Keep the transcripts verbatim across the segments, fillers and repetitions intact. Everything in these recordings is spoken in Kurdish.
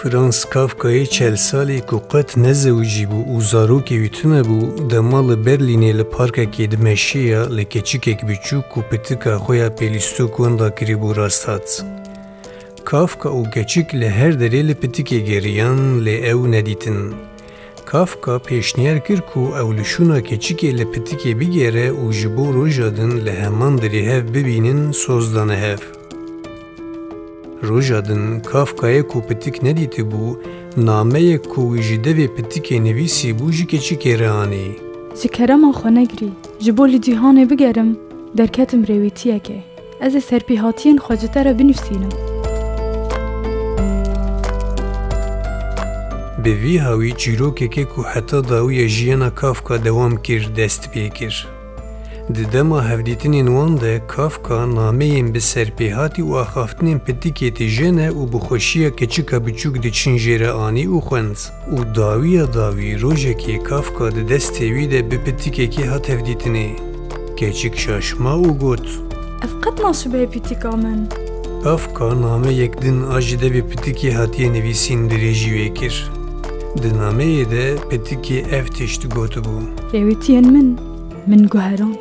Franz Kafkayê çel salî ku qet nezewicî bû û zarokê wî tune bû, dema li Berlînê li parkekê dimeşiya, li keçikek biçûk ku pitika xwe ya pêlîstok wenda kiribû rast hat. Kafka û keçik li her derê li pitikê geriyan, lê ew nedîtin. Kafka pêşniyar kir ku ew li şûna keçikê li pitikê bigere û ji bo roja din li heman derê hev bibînin, soz dane hev. Roja din Kafkayê ku pitik nedîtibû, nameyek ku wî ji devê pitikê nivîsîbû ji keçikê re anî. Ji kerema xwe negirî, ji bo li cîhanê bigerim, derketim rêwîtiyekê. Ez ê serpêhatiyên xwe ji te re binivîsînim. Bi vî hawî çîrokekê ku heta dawiya jiyana Kafka dewam kir, dest pê kir. Di dema hevdîtinên wan de Kafka nameyên bi serpêhatî û axaftinên pitikê tijêne û bi xweşiya keçika biçûk diçin jê re anî û xwend. Û dawiya dawî rojekê Kafka di destê wî de bi pitikekê hat hevdîtinê. Keçik şaşma û got: Ev qet naşibe pitika min. Kafka nameyek din a ji devê pitikê hatiye nivîsîn dirêjî wê kir. Di nameyê de pitikê ev tişt gotibû: Rêwîtiyên min, min guheran.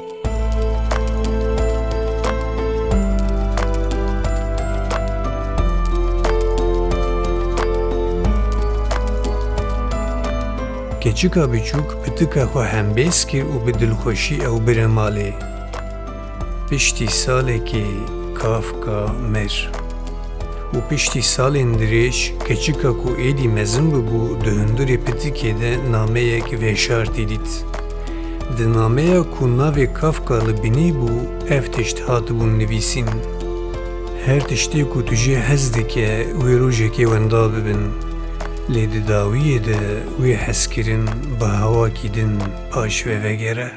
Keçika biçûk pitika xwe hembêz kir û bi dilxweşî ew bire malê. Piştî salekê Kafka mir. Û piştî salên dirêj, keçika ku êdî mezin bûbû, di hundirê pitikê de nameyek veşartî dît. Di nameya ku navê Kafka li binî bû, ev tişt hatibûn nivîsîn: Her tiştê ku tu jê hez dike, wê rojekê wenda bibin. Lê di dawiyê de wê hezkirin bi hawakî din paş ve vegere.